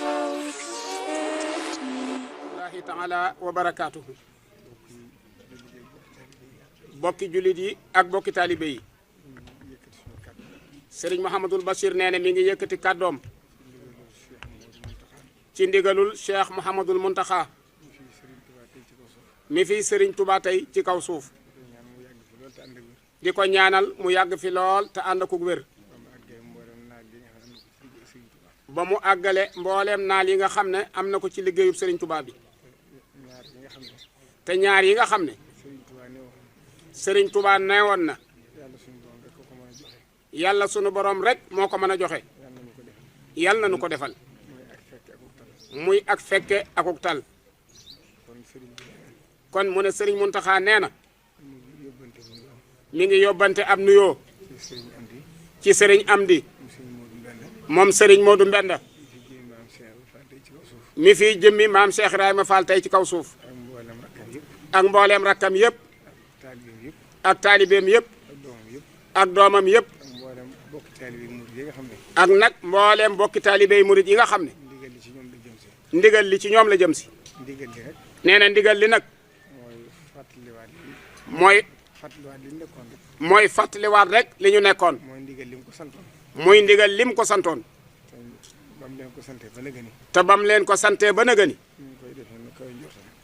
Allahi taala wa barakaatuhu. bokki jullit yi ak bokki taalibe yi. Serigne Mouhamadul Bachir nee na mi ngi yëkkati kàddoom ci ndigalul Cheikh Mouhamadul Muntaxa mi fi Serigne Touba tey ci kaw suuf di ko ñaanal mu yàgg fi lool te ànd ak wér ba mu àggale mbooleem naal yi nga xam ne am na ko ci liggéeyub Serigne Touba bi te ñaar yi nga xam ne Serigne Touba neewoon na yàlla sunu borom rek moo ko mën a joxe yàlla na nu ko defal muy ak fekke akuk tal kon mu ne Serigne Mountakha nee na mi ngi yóbbante ab nuyoo ci Serigne Amdi moom Serigne Modou Mbenda mi fi jëmmi maam Cheikh Ibrahima Fall tey ci kaw suuf ak mbooleem rakkam yëpp ak taalibeem yëpp ak doomam yëpp ak nag mbooleem bokki taalibey murid yi nga xam ne ndigal li ci ñoom la jëm si nee na ndigal li nag mooy fàttaliwaat rek li ñu nekkoon muy ndigal lim ko santoon te bam leen ko santee ba nëgëni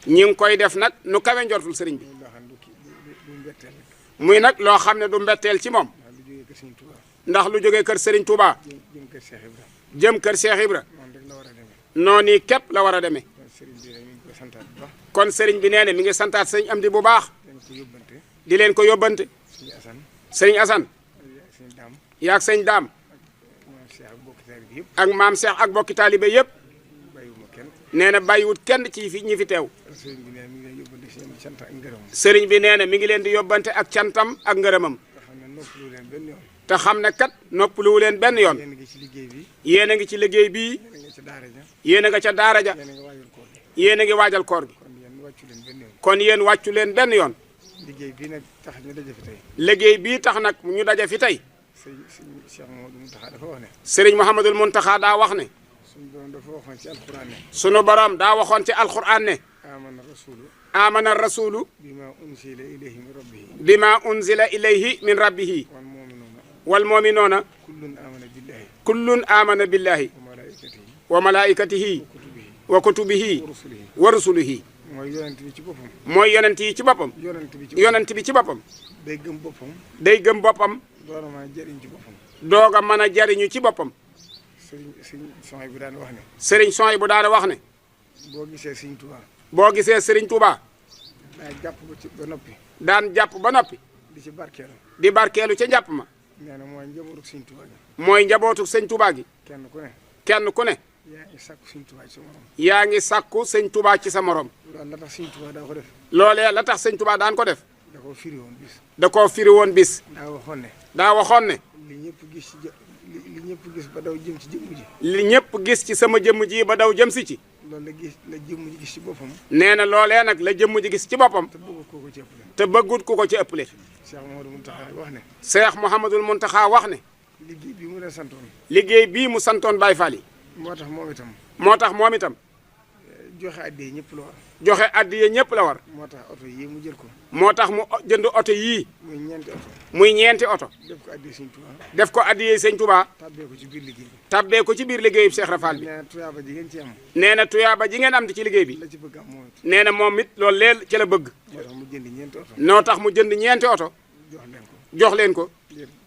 ñi ngi koy def nag nu kawe njortul sëriñ bi muy nag loo xam ne du mbetteel ci moom ndax lu jógee kër Serigne Touba jëm kër Cheikh Ibra noonu képp la war a demee kon Serigne bi nee na mi ngi santaat sëñ Amdi bu baax di leen ko yóbbante sëñ Assane yaag sëñ Daam ak maam Cheikh ak bokki taalibe yëpp nee na bàyyiwut kenn ci fi ñi fi teew Serigne bi nee na mi ngi leen di yóbbante ak cantam ak ngërëmam te xam ne kat noppaluwu leen benn yoon yéen a ngi ci liggéey bii yéen a nga ca daara ja yéen a ngi waajal koor gi kon yéen wàccu leen benn yoon liggéey bii nag tax ñu daje fi tey liggéey bii tax nag ñu daje fi tey Serigne Mouhamadul Muntaxa daa wax ne sunu borom daa waxoon ci alquran ne amana rasulu bima unzila ilayhi min rabbihi wal mu'minuuna kullun amana billahi wa malaikatihi wa kutubihi wa rusulihi mooy yonent bi ci boppam mooy yonent yi ci boppam yonent bi ci boppam day gëm boppam doog a mën a jariñ ci boppam doog a mën a jariñu ci boppam sëriñ Soy bu daan wax ne Serigne Soy bu daan wax ne boo gisee Serigne Touba boo gisee Serigne Touba daan jàpp ba noppi daan jàpp ba noppi di barkeelu ca njàpp ma nee na mooy njabootu Serigne Touba gi mooy njabootu Serigne Touba gi kenn ku ne yaa ngi sàkku Serigne Touba ci sa morom yaa ngi sàkku Serigne Touba ci sa morom loolu la tax Serigne Touba daa ko def loolee la tax Serigne Touba daan ko def da koo firi woon bis da koo firi woon bis daa waxoon ne li ñëpp gis ba daw jëm ci jëmm ji li ñëpp gis ci sama jëmm ji ba daw jëm si ci loolu la jëmm ji gis ci boppam nee na loolee nag la jëmm ji gis ci boppam te bëggut ku ko ci ëppale Cheikh Mouhamadul Muntaxa wax ne Cheikh Mouhamadul Muntaxa wax ne liggéey bii mu leen santoon liggéey bii mu santoon Baye Fall yi moo tax moom itam joxe addiya ñëpp la war joxe addiya ñëpp la war moo tax oto yii mu jël ko moo tax mu jënd oto yii muy ñeenti oto def ko addiya Sëñ Touba tabbee ko ci biir liggéey bi tabbee ko ci biir liggéeyu Cheikh Rafal bi nee na tuyaaba ji ngeen am ci liggéey bi nee na moom it loolu leel ci la bëgg noo tax mu jënd ñeenti oto jox leen ko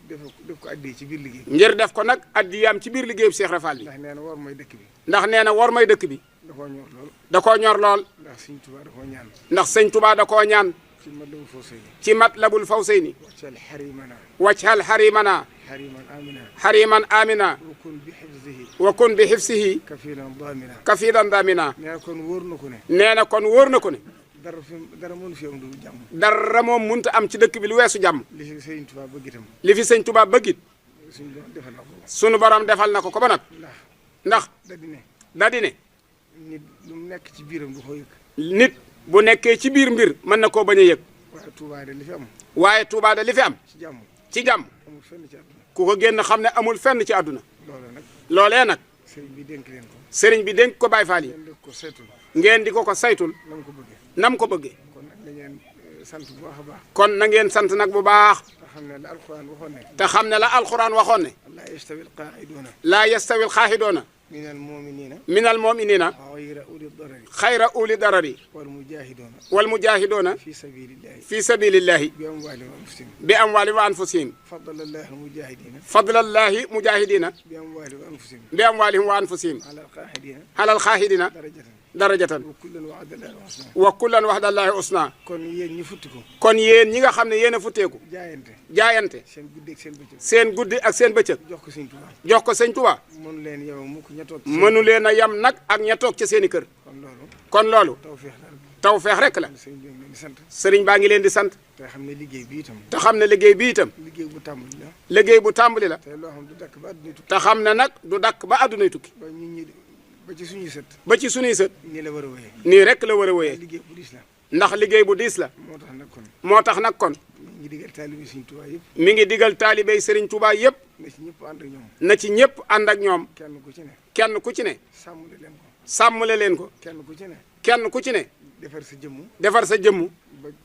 def ko addiya ci biir liggéey bi ngir def ko nag addiyaam ci biir liggéeyu Cheikh Rafal bi ndax nee na war mooy dëkk bi ndax nee na war mooy dëkk bi da koo ñor lool ndax Sëñ Touba da koo ñaan ndax Sëñ Touba da koo ñaan ci Matlabul Fawzayni wajhal harimana hariman amina wa kun bi hifsihi kafilan damina nee na kon wóor na ko ne dara mënu fi am lu jàmm dara moom mënut a am ci dëkk bi lu weesu jàmm li fi Sëñ Touba bëgg itam li fi Sëñ Touba bëgg it sunu borom defal na ko ba nag ndax da di ne nit lu mu nekk ci biiram du ko yëg nit bu nekkee ci biir mbir mën na koo bañ a yëg waaye Touba de li fi am waaye Touba de li fi am ci jàmm amul fenn ci àdduna ku ko génn xam ne amul fenn ci àdduna loolee nag sëriñ bi dénk leen ko. sëriñ bi dénk ko Baye Fall yi. ngeen di ko saytul. ngeen di ko saytul. nam ko bëggee. nam ko bëggee. kon nag na ngeen sant bu baax a baax. kon na ngeen sant nag bu baax. te xam ne la alxuraan waxoon ne. te xam ne la alxuraan waxoon ne. laa yastawil qaa'iduuna. laa yastawil xaaxidoona. minal mu'miniina. minal mu'miniina. xayra uli darari. xayra uli darari. wal mujaahiduuna. wal mujaahidoona. fi sabilillahi. fi sabilillahi. bi amwaalihim wa anfusihim. bi amwaalihim wa anfusihim. fadlallahi mujaahidiina. fadlallahi mujaahidiina. bi amwaalihim wa anfusihim. bi amwaalihim wa anfusihim. alal qaa'idiina. alal xaaxidiina. darajatan. darajatan. wa kullan wa'dallaahu husnaa. wa kullan waxdallahi usna. kon yéen ñi futti ko. kon yéen ñi nga xam ne yéen a futteeku. jaayante. jaayante. seen guddi ak seen bëccëg. seen guddi ak seen bëccëg. jox ko Sëñ Tuubaa. jox ko sëñ Tuubaa. mënu leen yow mukk ña toog. mënu leen a yam nag ak ña toog ca seen i kër. kon loolu. kon loolu. tawfeex la. tawfeex rek la. sëriñ bi leen di sant. sëriñ baa ngi leen di sant. te xam ne liggéey bi itam. te xam ne liggéey bi itam. liggéey bu tàmbali la. liggéey bu tàmbali la. te loo xam du dakk ba àdduna tukki. te xam ne nag du dakk ba àddunay tukki. ba ñun ñi ba ci suñuy sët. ba ci sunuy sët. nii la war a wéyee. nii rek la war a wéyee. liggéey bu diis la. ndax liggéey bu diis la. moo tax nag kon. moo tax nag kon. ñu ngi digal taalibe Sëriñ Tuubaa yëpp. mi ngi digal taalibey Sëriñ Tuubaa yëpp. na ci ñëpp ànd ak ñoom. na ci ñëpp ànd ak ñoom. kenn ku ci ne. kenn ku ci ne. sàmmule leen ko. sàmmale leen ko. kenn ku ci ne. kenn ku ci ne. defar sa jëmm. defar sa jëmm.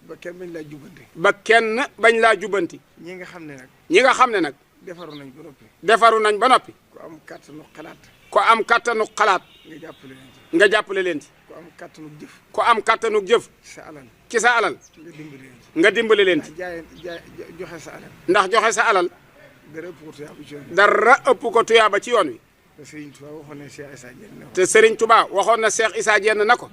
ba kenn bañ laa jubbante. ba kenn bañ laa jubbanti. ñi nga xam ne nag. ñi nga xam ne nag. defaru nañ ba noppi. defaru nañ ba noppi. ku am kàttanu xalaat. ko am kattanu xalaat. nga jàppale leen ci. nga jàppale leen ci. ku am kàttanu jëf. ko am kattanu jëf. sa alal. ci sa alal. nga dimbali leen ci. nga dimbale leen ci. joxe sa alal. ndax joxe sa alal. dara ëpp ko tuyaaba ci yoon wi. dara ëpp ko tuyaaba ci yoon wi. te Serigne Touba waxoon na Cheikh Issa Diène. te Serigne Touba waxoon na Cheikh Issa Diène na ko.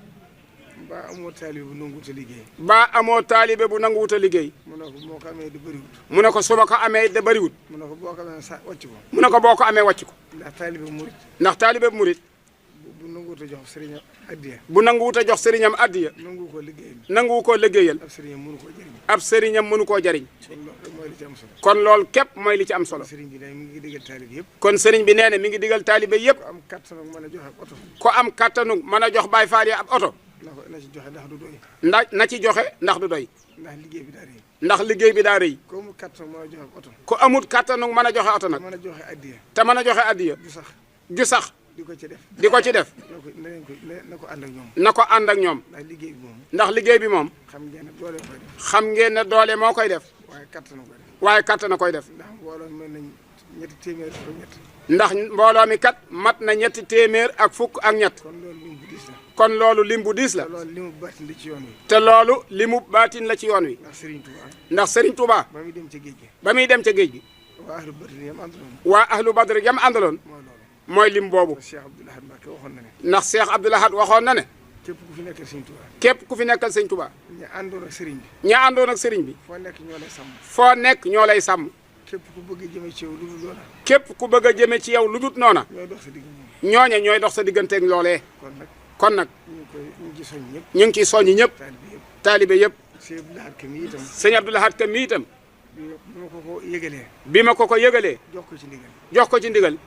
ba amoo taalibe bu nanguwut a liggéey. ba amoo taalibe bu nanguwut a liggéey. mu ne ko moo ko amee da bëriwut. mu ne ko su ma ko amee da bëriwut. mu ne ko boo ko amee sa wàcc ko. mu ne ko boo ko amee wàcc ko. ndax taalibe murit. ndax taalibe bu murit. bu nanguwut a jox sëriñam addiya. bu nanguwut a jox sëriñam addiya. nanguwu koo liggéeyal. nanguwu koo liggéeyal. ab sëriñam mënu koo jëriñ. ab sëriñam mënu koo jariñ. kon loolu mooy li ci am solo. kon loolu képp mooy li ci am solo. sëriñ bi mi ngi digal taalibe yëpp. kon sëriñ bi nee na mi ngi digal taalibe yëpp. ku am kattanu mën a joxe oto. ko am kattanu mën a jox Baay Faal yi ab oto. na ci joxe ndax du doy. na ci joxe ndax du doy. ndax liggéey bi daa rëy. ndax liggéey bi daa rëy. ku amul kattanu mën a joxe oto. ku amut kattanu mën a joxe oto nag. mën a joxe addiya. te mën a joxe addiya. ju sax. di ko ci def. di ko ci def. na ko ànd ak ñoom. na ko ànd ak ñoom. ndax liggéey bi moom. ndax liggéey bi moom. xam ngeen ne doole koy def. xam ngeen ne doole moo koy def. waaye kattanu koy def. waaye kattana koy def. ndax mbooloo mel nañ ñetti téeméer ak ñett. ndax mbooloo mi kat mat na ñetti téeméer ak fukk ak ñett. kon loolu lim bu diis la. kon loolu lim bu diis la. te loolu limu baatin la ci yoon wi. te loolu limu baatin la ci yoon wi. ndax Serigne Touba. ndax Serigne Touba. ba muy dem ca géej gi. ba muy dem ca géej gi. waa ahlu badri yam àndaloon. waa ahlu badri yam àndaloon. mooy loolu. mooy lim boobu. Cheikh Abdoul Ahad Mbacké waxoon na ne. ndax Cheikh Abdoul Ahad waxoon na ne. képp ku fi nekkal Serigne Touba. képp ku fi nekkal Serigne Touba. ña àndoon ak Serigne bi. ña àndoon ak Serigne bi. foo nekk ñoo lay sàmm. foo nekk ñoo lay sàmm. képp ku bëgg a jëme ci yow lu dul loola. képp ku bëgg a jëme ci yow lu dul noona. ñooy dox sa digg moom. ñooñe ñooy dox sa digganteeg loolee. kon kon nag. nag. ñu ngi ciy soññ ñëpp. ñu ngi ciy soññ ñëpp. taalibe yëpp. sëñ Abdoul Ahad Ka mi itam. sëñ Abdoul Ahad Ka mi itam. bi ma ko ko yëgalee. bi ma ko ko yëgalee. jox ko ci ndigal. jox ko ci ndigal.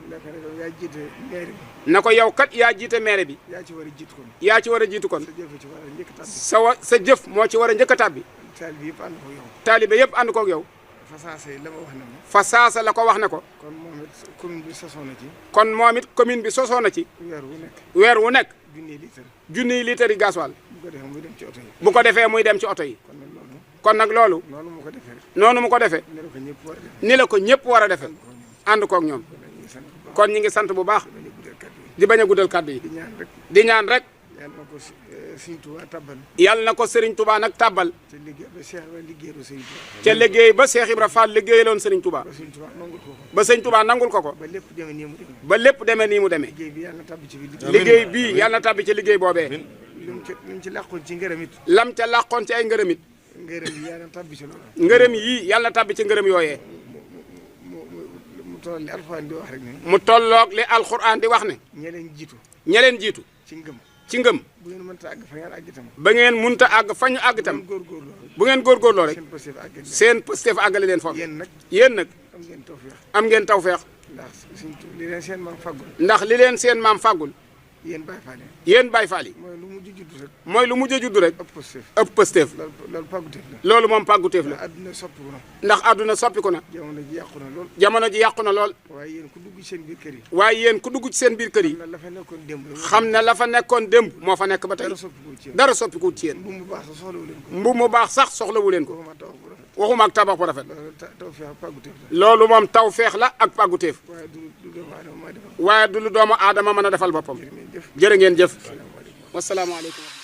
yaa jiite maire bi. na ko yow kat yaa jiite maire bi. yaa ci war a jiitu kon. yaa ci war a jiitu kon. sa jëf ci war a njëkk a tàbbi. sa jëf moo ci war a njëkk a tàbbi. taalibe yëpp ànd ko yow. taalibe yëpp ànd koog yow. fa saasa la ma wax ne ma. fa saasa la ko wax ne ko. kon moom it commune bi sosoo na ci. kon moom it commune bi sosoo na ci. weer wu nekk. weer wu nekk. junniy litre. junniy litre yi gasoil. bu ko defee muy dem ci oto yi. bu ko defee muy dem ci oto yi. kon nag loolu. noonu mu ko defee. noonu mu ko defee. ni la ko ñëpp war a defee. ànd koog ñoom. kon ñi ngi sant bu baax. di bañ a guddal kàddu yi. di ñaan rek. yàlla na ko Serigne Touba nag tàbbal. ca liggéey ba Cheikh Ibra Fall liggéeyaloon Serigne Touba. ba Serigne Touba nangul ko ko. ba lépp demee nii mu demee. liggéey bii yàlla na tàbbi ci liggéey boobee. lam ca làqoon ci ngërëm it. lam ca làqoon ci ay ngërëm it. ngërëm yi yàlla na tàbbi ci loolu. ngërëm yii yàlla na tàbbi ci ngërëm yooyee. mu toll li alxuraan di wax rek ne. mu tolloog li alxuraan di wax ne. ña leen jiitu. ci ngëm. ci ngëm. bu ngeen mënta àgg fa ngeen àgg itam. ba ngeen mënta àgg fa ñu àgg itam. bu ngeen góorgóorloo rek. seen pësteef àggale leen foofu. yéen nag. am ngeen tawfeex. am ngeen tawfeex. ndax li leen seen maam fàggul. ndax li leen seen maam fàggul. yéen Baye Fall yi. yéen Baye Fall yi. mooy lu mujj juddu rek. mooy lu mujj a judd rek. ëpp pësteef. ëpp pësteef. loolu pàgguteef la. loolu moom pàgguteef la. adduna soppiku na. ndax àdduna soppiku na. jamono ji yàqu na lool. jamono ji yàqu na lool. waaye yéen ku dugg ci seen biir kër yi. waaye yéen ku dugg ci seen biir kër yi. la fa nekkoon démb. xam ne la fa nekkoon démb moo fa nekk ba tey. dara soppiku ci yéen. dara soppiku ci yéen. mbubb mu baax sax soxlawu leen ko. mbubb mu baax sax soxlawu leen ko. waxuma ak tabax bu rafet. loolu tawfeex ak pàgguteef la. loolu moom tawfeex la ak pàgguteef. waaye du doomu aadama maa defal. waaye du lu doomu aadama mën a defal boppam. jërë ngeen jëf. jërë ngeen jëf. wasalaamaaleykum.